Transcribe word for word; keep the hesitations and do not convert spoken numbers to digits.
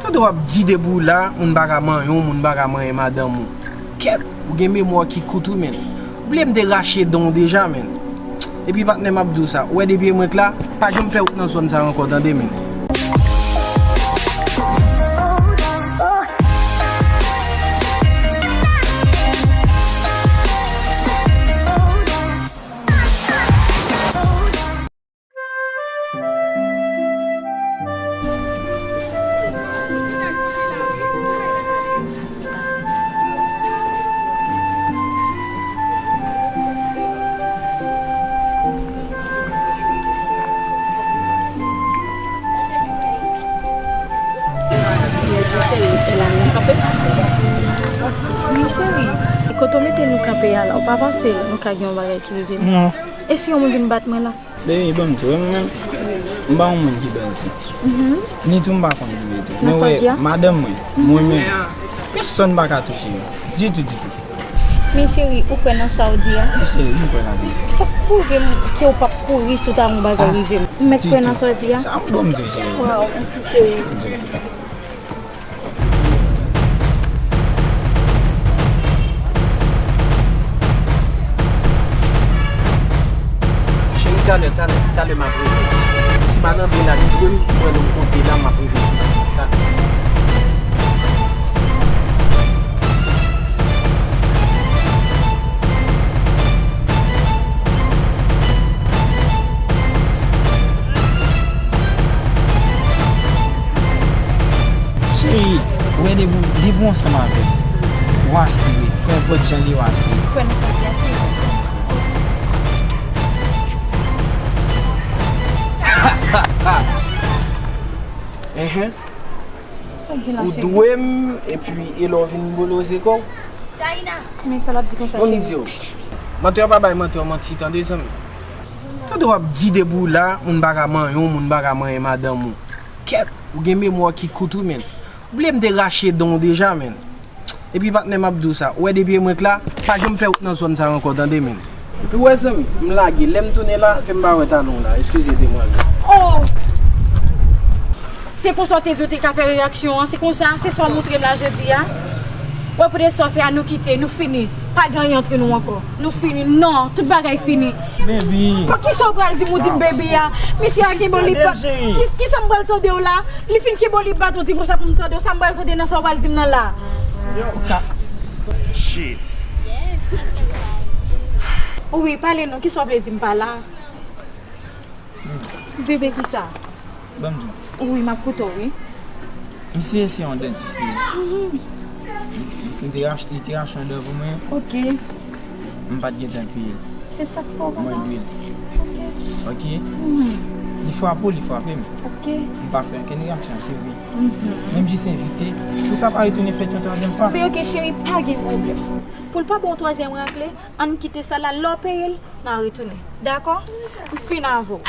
Tande w ap di depi w la, moun pa ka manyen w, moun pa ka manyen madanm ou. Kèt, ou gen memwa ki kout wi, menn. Bliye m te rache dan w deja, menn. Epi patnè m ap di w sa, ou wè depi e mwen k la, pa janm fè wout nan zòn sa ankò, tande, menn. Wi, cheri. Kote w mete nou kanpe a la, ou pa panse nou ka gen yon bagay ki rive nou? Non. E si yon moun vin bat mwen la? Baby, ban m di w, mwen menm, m pa yon moun ki bandi. Mhm. Ni tou m pa konn boule tou. Men wè, madanm mwen, mwen menm, pèsonn pa ka touche yo. Ditou, ditou. Men cheri, ou kwè nan sa w di a? Wi, cheri, m kwè nan sa. Sa k pwouve m ke w p ap kouri si w ta wè yon bagay rive m? M mèt kwè nan sa w di a? Sa m bon m di w, cheri. Waw, mèsi, cheri. Cheri, talè, talè, talè m ap rele w. Ti madanm vin la, li dwe m pran yon kote la, m ap rive sou li. Talè. Cheri, ou wè depi, depi w ansanm avè m, ou asire, peu importe jan l ye, ou asire. Kwè nan sa w di a, cheri, se sa. Enhen. Ou dwe m, epi e lè w vin boloze kò w. Men sa l ap di konsa, cheri. Bon, m di w. Mantè pa bay mantè manti, tande, zanmi. Tande w ap di depi w la, moun pa ka manyen w, moun pa ka manyen madanm ou. Kèt, ou gen memwa ki kout wi, menn. Bliye m te rache dan w deja, menn. Epi patnè m ap di w sa, ou wè depi e mwen k la, pa janm fè wout nan zòn sa ankò, tande, menn. Epi w wè, zanmi, m lage, lè m tounen la, fè m pa wè talon w la, eskize demwazèl. Oh! Se konsa w te di w te ka fè reyaksyon an, se konsa, se sa w montre m la jodi a. Wè, pou de sa w fè a, nou kite, nou fini. Pa gen anyen antre nou ankò. Nou fini, non, tout bagay fini. Baby. Pou kisa w pral di m ou di m baby a? Misye a kenbe w li bat. Ki, kisa m pral tande w la? Li fin kenbe w li bat ou di m konsa pou m tande w. Sa m pral tande nan sa w pral di m nan la? Shit. Wi, pale non, kisa w vle di m pa la? Bebe, kisa? Ban m di w. Wi, m ap koute w, wi. Misye se yon dantis li ye. Mhm. Li te rach-, li te rache yon dan pou mwen. Ok. M pa t gen tan peye l. Se sa k fè w konsa? Mwen dwe l. Ok. Ok? Mhm. Li frape w, li frape m. Ok. M pa fè okenn reyaksyon, se vre. Mhm. Menm jis envite, pou sa pa retounen fèt yon twazyèm fwa. Men ok, cheri, pa gen pwoblèm. Pou l pa ba w yon twazyèm rakle, ann kite sa la, lè w peye l, n a retounen. Dakò? M fin avè w.